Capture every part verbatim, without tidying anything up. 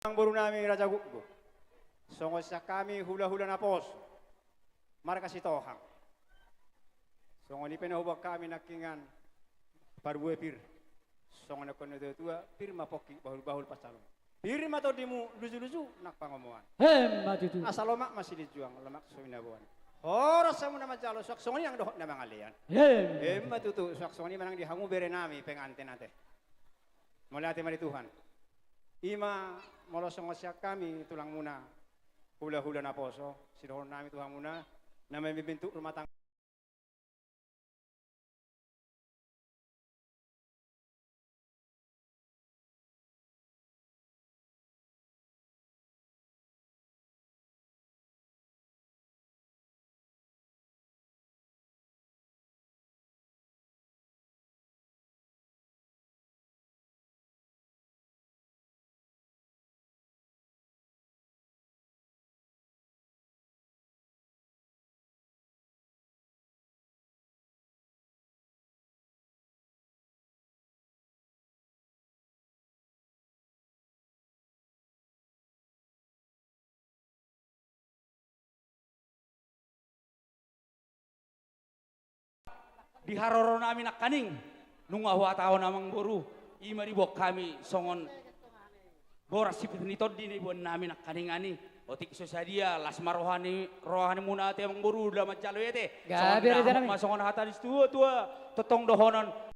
Amangboru nami Raja Gukguk, songon sian hami hulahula naposo marga Sitohang, songon i pe na huboan hami nangkiningan parbue pir, songon na nidok ni natuatua, pir ma pongki, bahulbahul pansalongan. Pir ma tondimu, lujuluju nang pangomoan. Emma tutu. Asa lomak ma silinjuang, lomak so binaboan. Horas hamu na manjalo, suang songon i nang dohot na mangalean. Emma tutu, suang songon i ma nang di hamu bere nami pengantin ate. Mauliate ma di Tuhan. I ma molo songon sian hami tulangmuna, hulahula naposo, sidohonon nami tu hamuna, na mambentuk rumah tangga. Di haroro nami nangkaning, nunga huhatahon amangboru, i ma diboan hami songon boras sipit ni tondi na diboan nami nangkaning ani. Otik so sadia, las ma roha ni, roha ni muna ate amangboru, lam manjalo i ate. Songon gabe raja nami. Ma songon hata ni situatua, tongtong dohonon.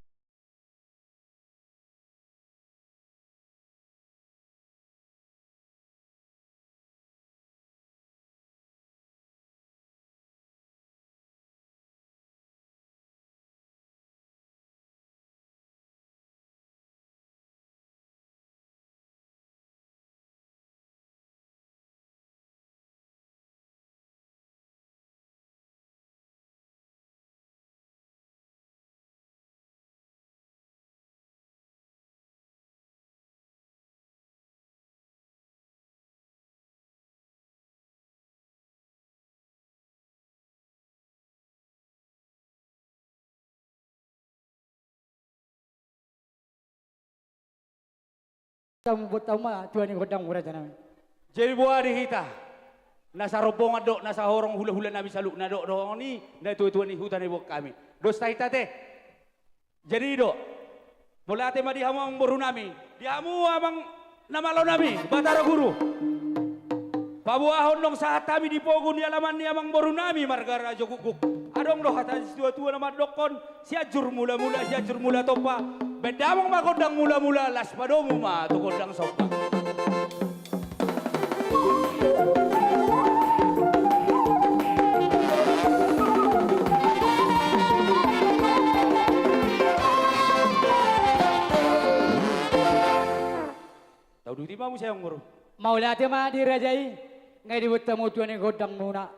Tamu buat tamu ma tua ni gondang mura janami. Jadi boha di hita? Na sarombongan do, na sahorong hulahula nami saluhutna do, dohot i na tuatua ni huta na diboan hami. Dos ta hita ate. Jadi i do. Mauliate ma di hamu amangboru nami, di hamu amang na malo nami, Batara Guru. Paboahon naung sahat hami di pogu ni alaman ni amangboru nami marga Raja Gukguk. Adong do hata ni situatua na mandokkon, Sianjur Mulamula, Sianjur Mula Tompa. Baen damang ma gondang mulamula, laos padomu ma tu gondang somba. Tauduti ma muse amangboru. Mauliate ma di raja i, nga dibuat hamu tua ni gondang muna.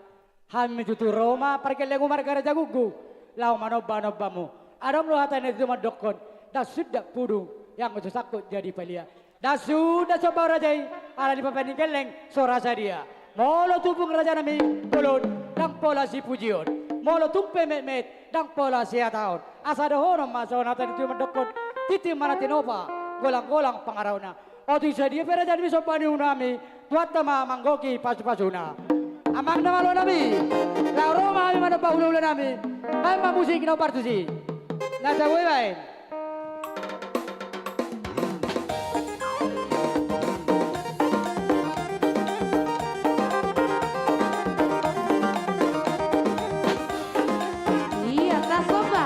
Hami tutu ro ma pargellengmu marga Raja Gukguk, laho manomba-nomba hamu. Adong do hata ni situatua mandokkon, ndang sun ndang pudung, ianggo so sangkut jadi palia. Ndang sun ndang somba raja i, ala ni papaning gelleng so ra sadia. Molo tumpung raja nami bolon, ndang pola sipujion. Molo tung pe metmet, ndang pola sihatahon. Asa dohonon ma songon hata ni situatua mandokkon, tintin ma na tinopa, golang-golang pangarahutna. Otik sadia pe raja nami somba ni ulaonnami, Tuhanta ma manggohi pasu-pasuna. Amang na malo nami, laho ro ma hami manomba hulahula nami, baen ma musik na partusi. Na jago i baen. Ia, tas somba.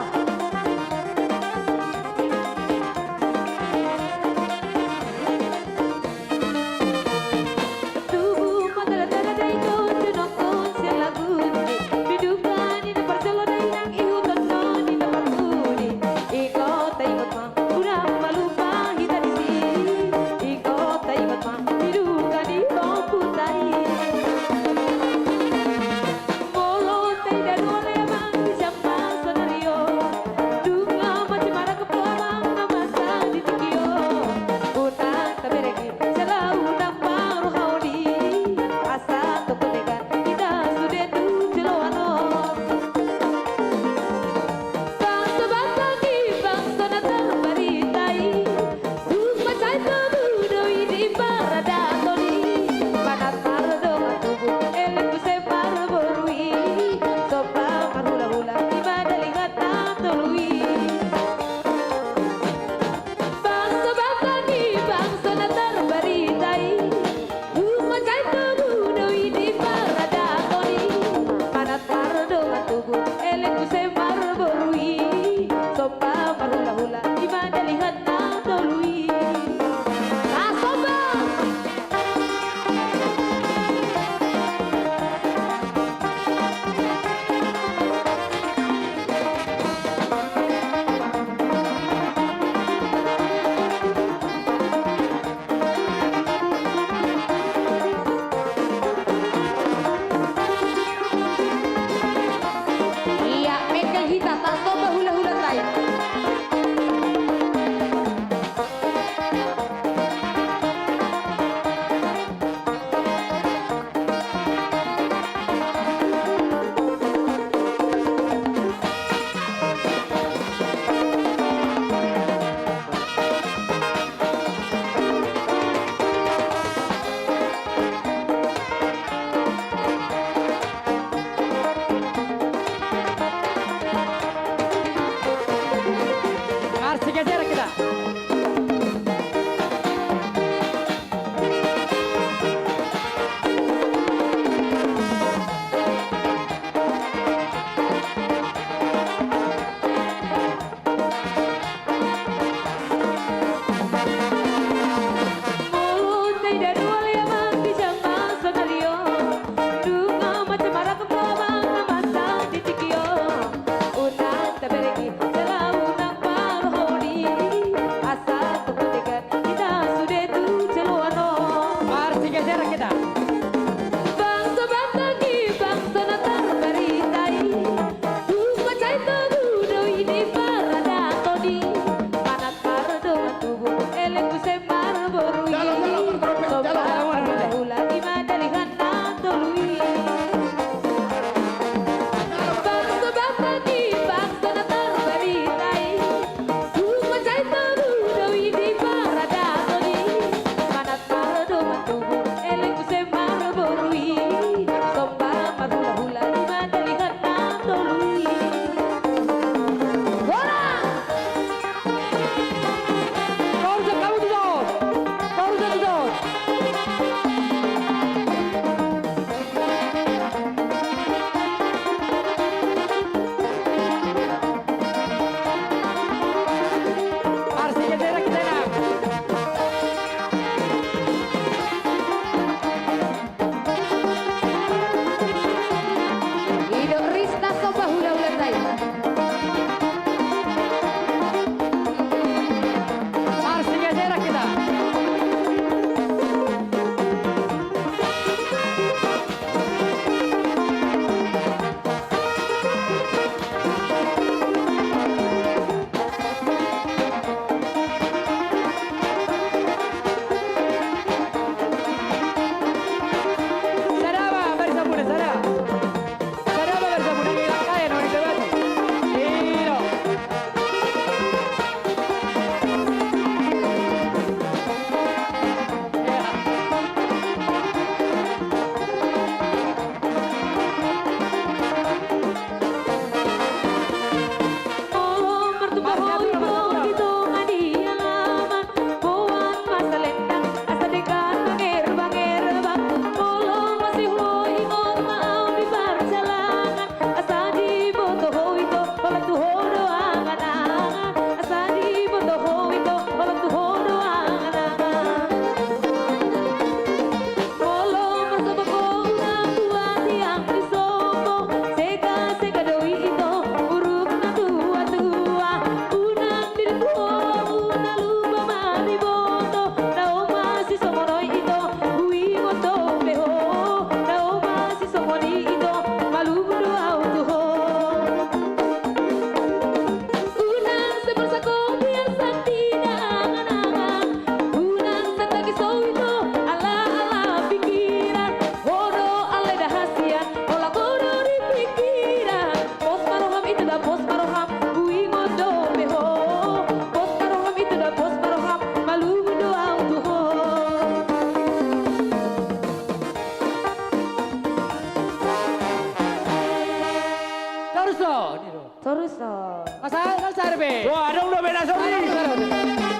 Torus, oh. Masa, masa, R B. Wah, adong do beda sori.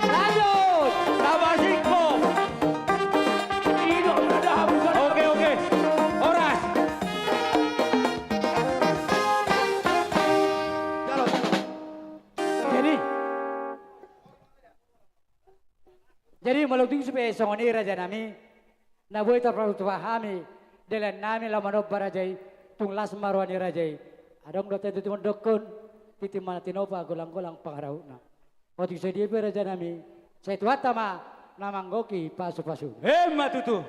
Lanjut. Tambah singkong. Oke, oke. Horas. Jadi, jadi molo dung supe songon i raja nami, na boi tarpatupa hami, dalan nami laho manomba raja i, tung las ma roha ni raja i. Adong do ate do mandokkon, tintin ma na tinopa, golang-golang pangarahutna. Otik sadia pe raja nami, sai Tuhanta ma na manggohi pasu-pasu. Emma tutu.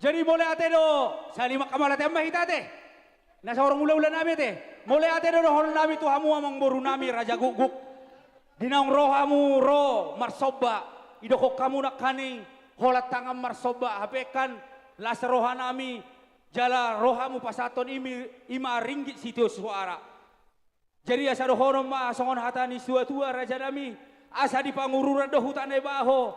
Jadi mauliate do, sahali manghamauliatean ma hita ate. Na saurung ula-ula nami ate. Mauliate do dohonon nami tu hamu amangboru nami raja gukguk. Di naung ro hamu ro marsomba. Idokkon hamu nangkaning holan tangan marsomba. Hape kan las roha nami jala ro hamu pasahathon i ma, i ma ringgit sitio suara. Jadi asa dohonon ma songon hata ni situa-tua raja nami, asa di Pangururan do huta Naibaho,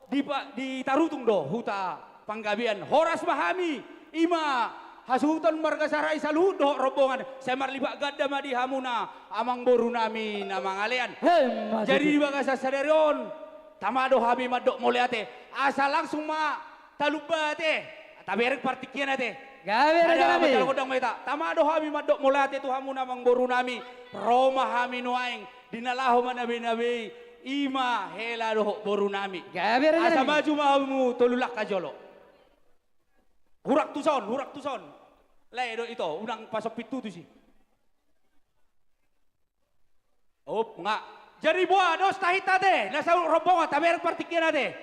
di pa-, di Tarutung do huta Panggabean. Horas ma hami, i ma hasuhuton marga Sahara i saluhut dohot rombongan, sai marlipat ganda ma di hamuna amangboru nami na mangalean. Emma tutu. Jadi di bagasan sadari on, tama do hami mandok mauliate, asa langsung ma talumba ate. Tabereng partingkian ate. Gabe raja nami. Tama do hami mandok mauliate tu hamuna amangboru nami. Ro ma hami nuaeng di na laho manabe-nabe i, i ma hela dohot boru nami. Gabe raja nami. Asa maju ma hamu tolu langka jolo. Hurang tuson, hurang tuson. Lae do ito, unang pasompit tutu si. Op, nga. Jadi boha dos ta hita ate, na saluhut rombongan, tabereng partingkian ate.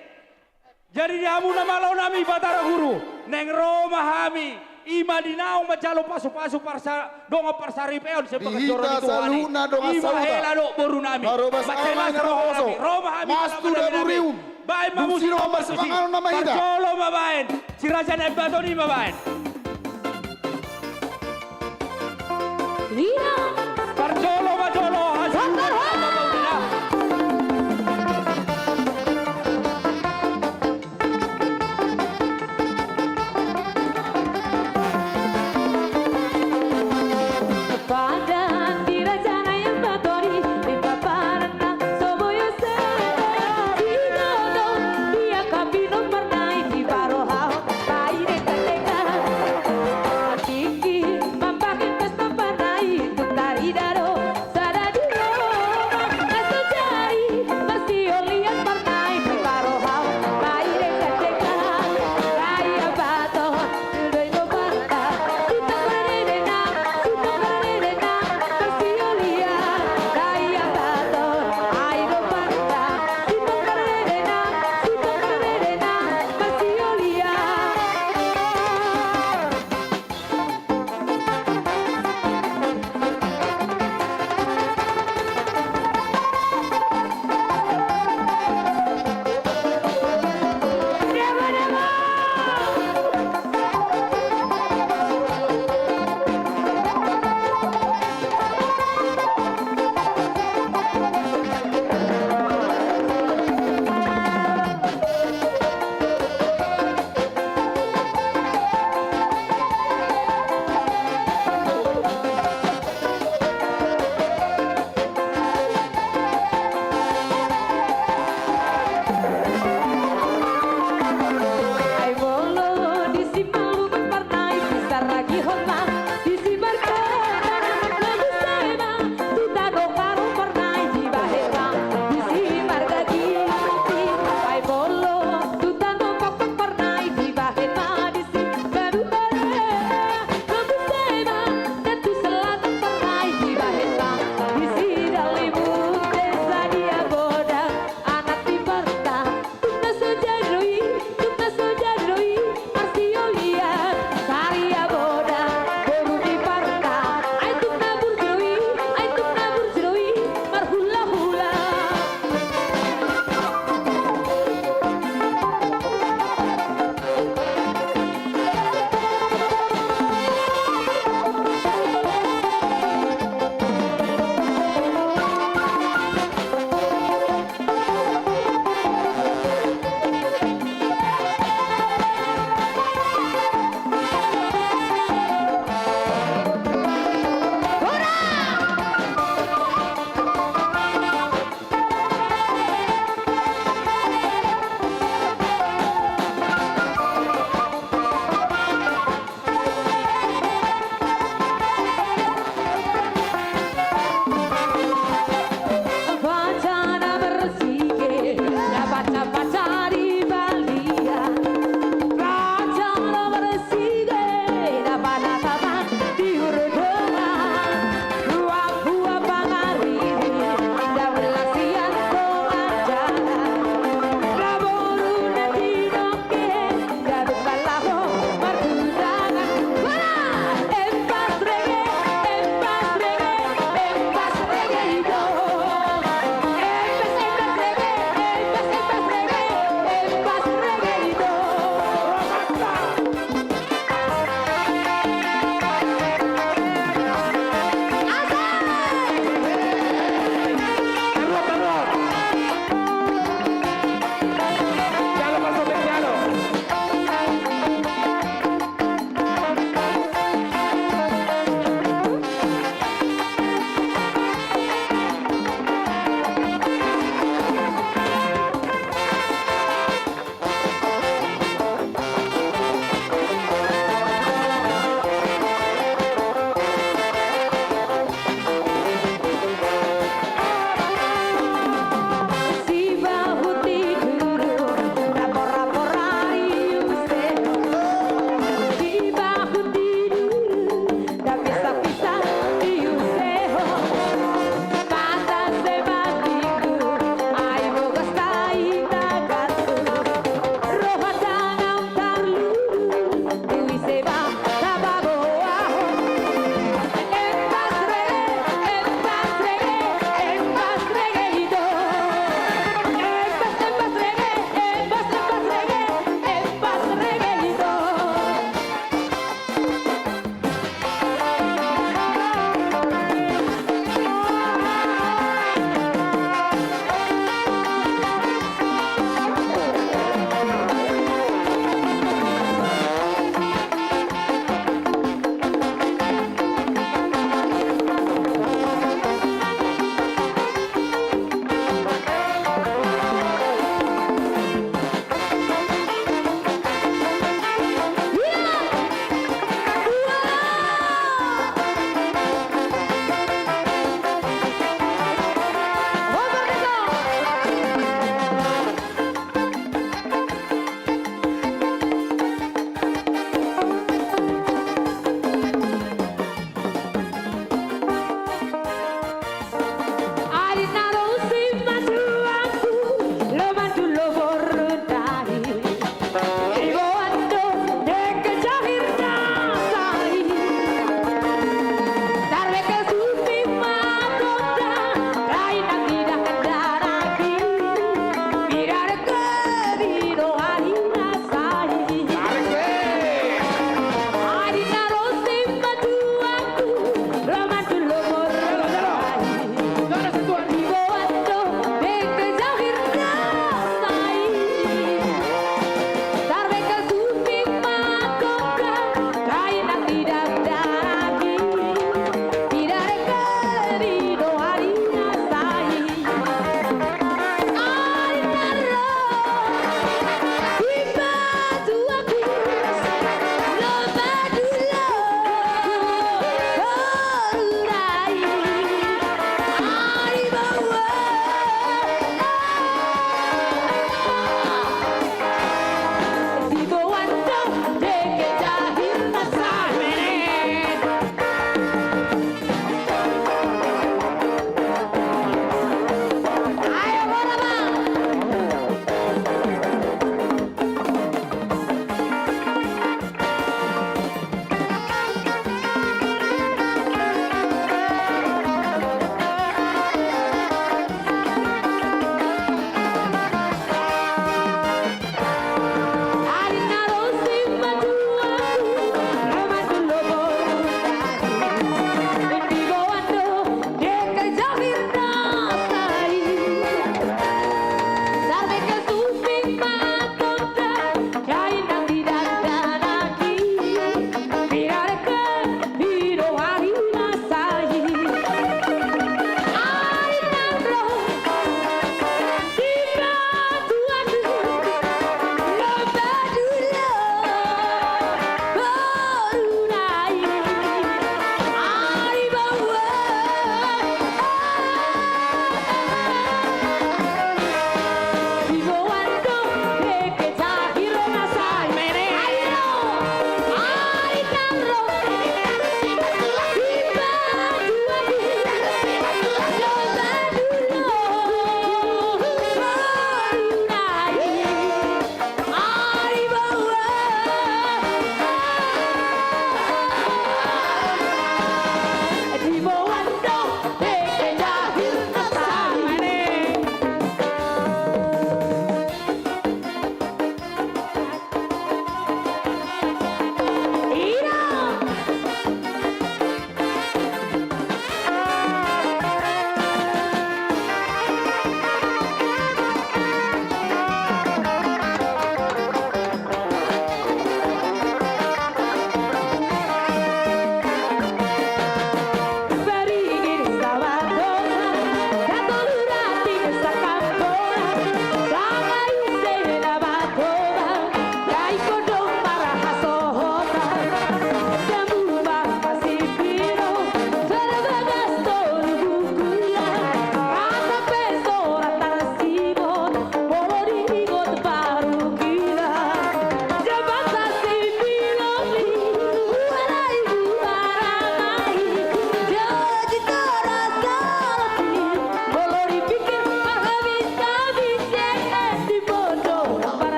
Jadi di hamu na malo nami Batara Guru, naeng ro ma hami, i ma di naung manjalo pasu-pasu parsa-, dongan parsaripeon, sian bagas joro ni Tuhan i. I ma hela dohot boru nami. Mansai las roha nami, ro ma hami. Baen ma musik, parjolo ma baen. Si Raja Naimbaton i ma baen. Parjolo ma jolo, hasuhuton ma baen. Padan di Raja Naimbaton i, di paparanna so boi ose. Di gogo, di angka pinomparna i, di paroha. Tingki mambahen pesta panai, tung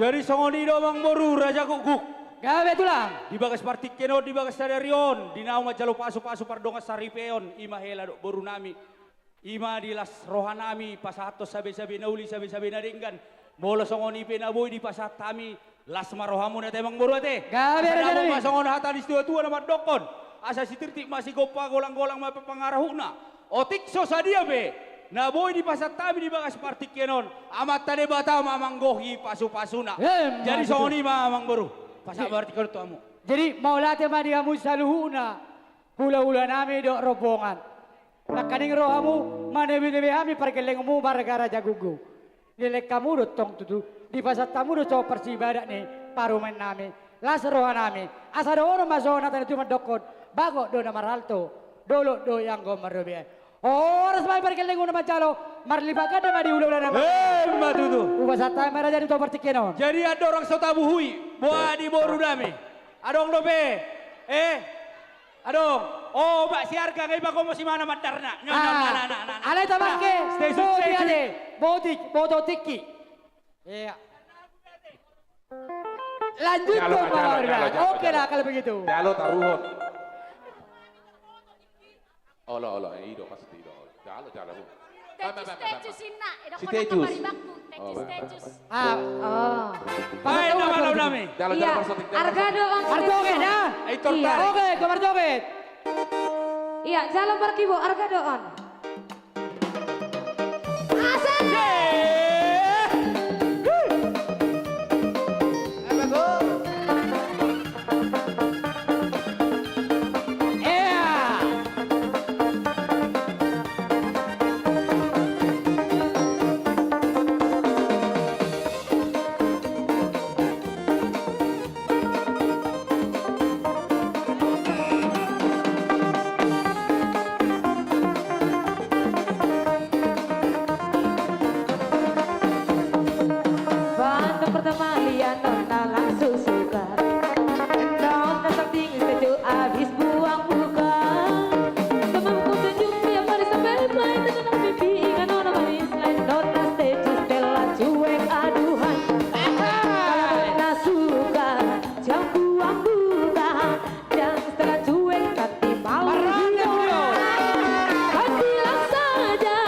Jadi songon i do amang boru Raja Gukguk. Gabe tulang. Di bagas partingkian on, di bagas sadari on, di na manjalo pasupasu pardongan saripeon, i ma hela dohot borunami. I ma di las rohanami pasahathon sabesabe na uli sabesabe na denggan. Molo songon i pe na boi dipasahat hami, las ma rohamuna ate amang boru ate. Gabe rajanami. Songon hata ni situatua na mandokkon, asa sitirtik ma sigompa, golanggolang ma pangarahutna. Otik so sadia pe na boi dipasahat hami di bagas partingkian on, Amanta Debata ma manggohi pasupasuna. Jadi songon i ma amang boru. Pasahat partingkian on tu hamu. Jadi mauliate ma di hamu saluhutna, hulahulanami dohot rombongan. Nangkaning ro hamu manebinebe hami pargellengmu marga Raja Gukguk. Dilehon hamu do tong tutu, dipasahat hamu do songon parsibadat ni parumaennami. Las rohanami. Asa dohonon ma songon hata ni tuatua mandokkon, bagot do na marhalto, dolok do i anggo marrobean. Horas ma i pargellengmu na manjalo, marlipat ganda ma di hulahulanami. Emma tutu. Hupasahat hami ma raja di tu partingkian on. Jadi andorang so tabuhui boha di borunami, adong dope, eh? Adong. O, Mak Siarga, nga ibago mo si mana mandarna. Nyo, nyo, na, na, na, na, na. Alai tabangke. Stay tune, stay tune. Botik, boto tingki. Iya. Lanjut dong, Bang Orga. Oke lah kalau begitu. Jalo taruhon. Olo, olo, eh, i do, maksud i do. Jalo, jalo. Tecus, tecus inna. Eh, dokon na kamari bakku. Tecus, tecus. Ah, oh. Baik, nama nama nami. Jalo, jalo, maksud i. Arga do on. Marjoget, ya? Iya. Oke, ke marjoget. Iya, jalo markibo, arga do on. Asik! Banda pertama liat nona langsung suka. Nona sanding sejuk abis buang muka. Temanku sejuk tiap hari sampai play. Tenang pipi ingat nona manis lain. Nona sejuk Stella cuek aduhan. Kalau nona suka jangkuang buka. Jang Stella cuek nanti malu. Kan bilang saja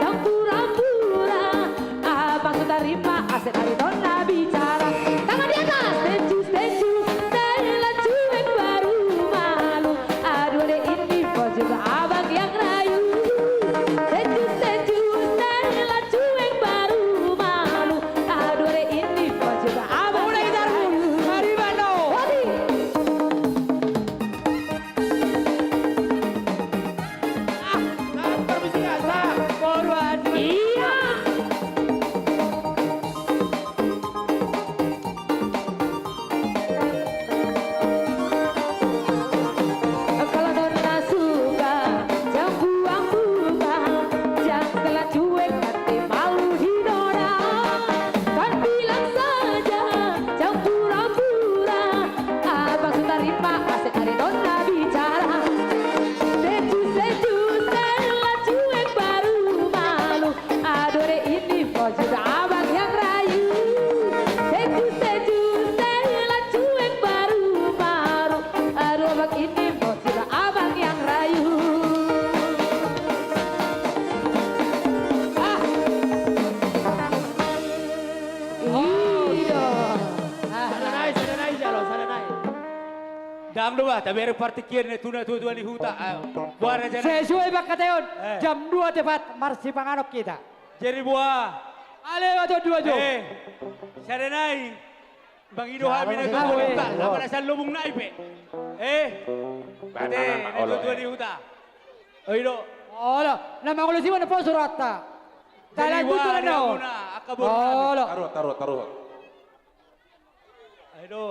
jang pura-pura. Abang so tarima asa dari nona bicara. Tangan di atas. Tecus, tecus, Stella cuek baru malu. Aduh adek ini kau juga abang yang rayu. Tecus, tecus, Stella cuek baru malu. Aduh adek ini kau juga abang yang rayu. Mulai dari mana? Hadi. Ah, kan permisi gak sah. Boru aduh. Iya. Kalau nona suka jang buang buka, jang Stella cuek nanti malu di nona. Kan bilang saja jang pura-pura. Abang so tarima asa dari nona bicara. Tecus, tecus, Stella cuek baru malu. Aduh adek ini kau juga abang yang rayu. Tecus, tecus, Stella cuek baru malu. Aduh abang ini kau juga abang yang rayu. Ah. Ido. Ah. Sada nai, sada nai jalo, sada nai. Dang do bah, tabereng partingkian tu na tua-tua ni huta. Sesuai pangkataion, jam dua tepat marsipanganon hita. Jadi boha. Ale, batua dua jo. Eh, sada nai. Mangido hami na tua-tua ni huta, na manasan lobung nai pe. Eh. Ate, na tua-tua ni huta. Oi do. Olo, na mangulosi ma na poso rohanta. Jadi boha di hamuna angka boru nami. Olo. Taruhon, taruhon, taruhon. Ayo do.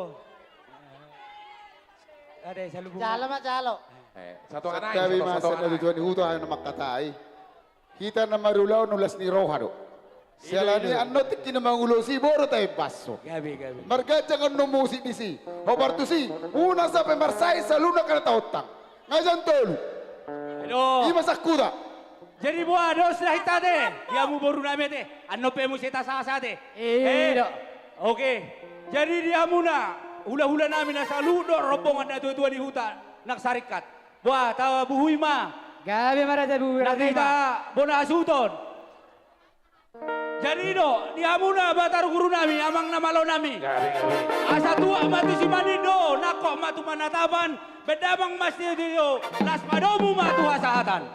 Ada salubung. Jalo ma jalo. Eh, satu anak. Santabi ma satu anak. Tujuan di huta ayo na mangkatai. Hita na marulaon ulas ni roha do. Siala ni annon tingki na mangulosi boru tahe basso. Gabe, gabe. Marganjang annon musik disi. Hobar tusi. Unang sampe marsai saluhutna angka na taontang. Nga jam tolu. Aduh. Ima sangkuta. Jadi boha dos na hita ate. Di hamu boru nami ate. Annon pe muse tasasa ate. Ido. Oke, jadi di hamuna hulahula nami na saluhut dohot rombongan na tuatua ni huta nang saringkat. Boha, tabuhui ma. Gabe ma raja, buhu. Nang raja i hita ma. Bona hasuhuton. Jadi do, di hamuna batar guru nami, amang na malo nami. Gabe, gabe. Asa tuak ma tu simanit do, nangkok ma tu panatapan, baen damang ma sitio, las padomu ma tu hasahatan.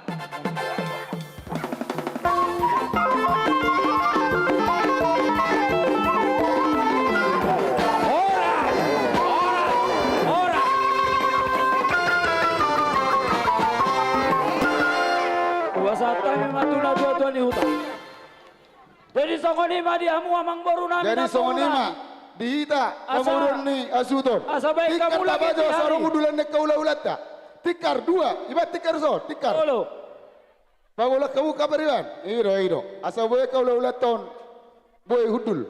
Horas! Horas! Horas! Hupasahat hami ma tu na tuatua ni huta. Jadi songon i ma di hamu amangboru nami. Jadi songon i ma di hita, asa, pamoruon ni hasuhuton. Asa baen hamu lagi, asa adong hundulan ni angka hulahulanta. Tikar dua, iba tikar son, tikar. Olo. Paboa hamu kabar iban. I do, i do. Asa boi angka hulahulanta on boi hundul.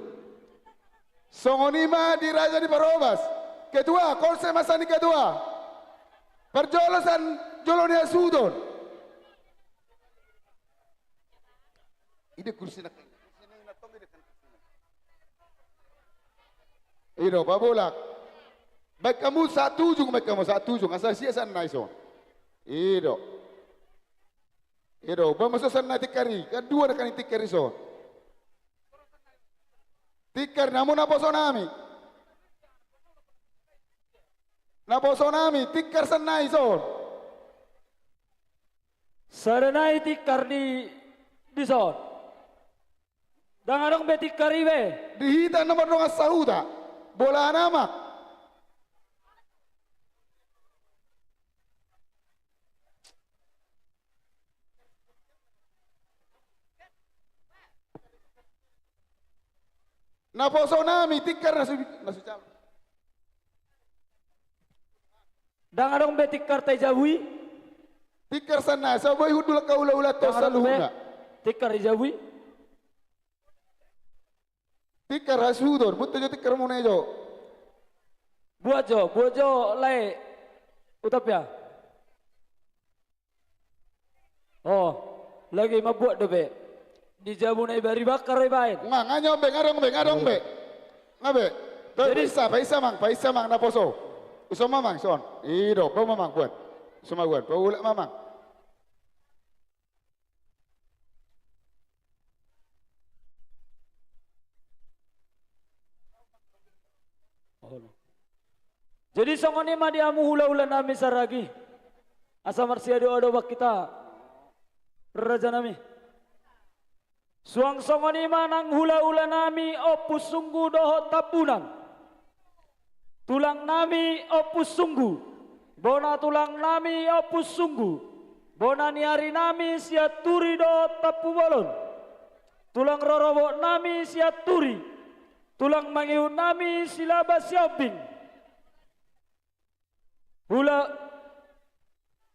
Songon i ma di raja ni Parhobas. Ketua, konsep masa ni ketua. Parjolo sian jolo ni hasuhuton. I do kursi na. I do, pabolak. Baen hamu sahat tu ujung, baen hamu sahat tu ujung, asa sia sian na i son. I do. I do, baen ma son sian na i tikar i, kan dua na kan i tikar i son. Tikar ni hamu naposo nami. Naposo nami, tikar sian na i son. Sada na i tikar di, di son. Ndang adong be tikar i be. Di hita na mardongan sahuta. Bola nama. Naposo nami tikar na su, na su jalo. Ndang adong be tikar ta di jabu i. Tikar sian na i, asa boi hundul angka hulahulanta on saluhutna. Tikar di jabu i. Tikar hasuhuton, buat jo tikar muna i jo. Buat jo, buat jo lae. Utap ya. Oh, lagi mambuat dope. Di jabu na i bari bakar i baen. Nga, nga nyo be, nga adong be, nga adong be. Nga be. Jadi paisa, paisa amang, paisa amang naposo. Uso ma amang son. I do, bau ma amang buan. Uso ma buan, bau ulak ma amang. Jadi songon i ma di hamu hulahula nami saragi. Asa marsiadoadopan hita, raja nami. Suang songon i ma nang hulahula nami Ompu Sunggu dohot Tambunan. Tulang nami Ompu Sunggu, bona tulang nami Ompu Sunggu, bona ni ari nami Sianturi dohot Tampubolon. Tulang rorobot nami Sianturi, tulang mangihut nami Silaba Siombing. Hula,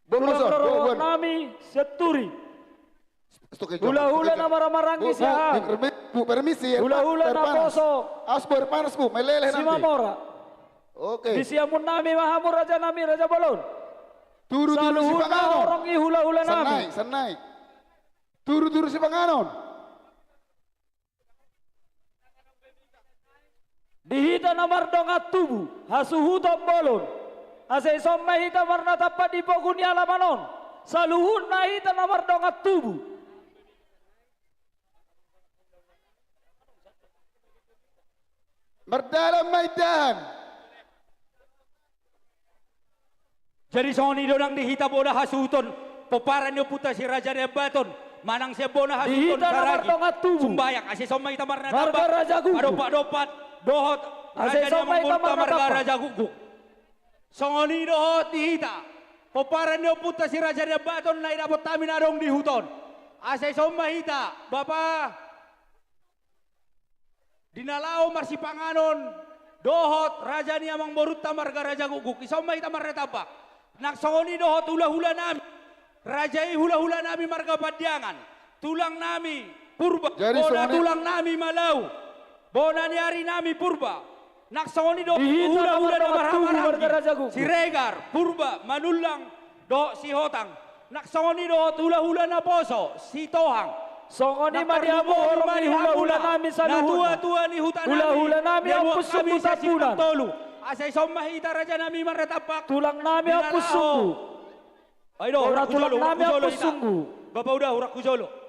tulang rorobot nami Sianturi. Hulahula na marhahamaranggi sian hami. Hulahula naposo Simamora. Di siamun nami ma hamu raja nami, raja bolon. Saluhutna horong i hulahula nami. Tudutudu sipanganon. Di hita na mardongan tubu, hasuhuton bolon, asa ison ma hita marnatampak di pogu ni alaman on, saluhutna hita na mardongan tubu. Mardalan ma indahan. Jadi songon i do nang di hita bona hasuhuton, pomparan ni ompunta si Raja Nai Ambaton, manang sian bona hasuhuton saragi, sumbayang, asa ison ma hita marnatampak, marga Raja Gukguk. Padompadompan dohot raja ni amangborunta marga Raja Gukguk. Songon i dohot di hita, pomparan ni ompunta si Raja Nai Ambaton na didapot hami na adong di huta on, asa ison ma hita, Bapa, di na laho marsipanganon dohot raja ni amangborunta marga Raja Gukguk, ison ma hita marnatampak. Nang songon i dohot hulahula nami, raja i hulahula nami marga Pandiangan, tulang nami Purba, bona tulang nami Malau, bona ni ari nami Purba. Nang songon i dohot hulahula na marhahamaranggi, Siregar, Purba, Manullang dohot Sihotang. Nang songon i dohot hulahula naposo, Sitohang, Songon i ma di hamu horong ni hula-hula nami saluhutna. Hula-hula nami Ompus Sunggu Tambunan. Asa ison ma hita raja nami marnatampak. Tulang nami Ompus Sunggu. Ai do, hurang hujolo, hurang hujolo hita. Bapa uda, hurang hujolo.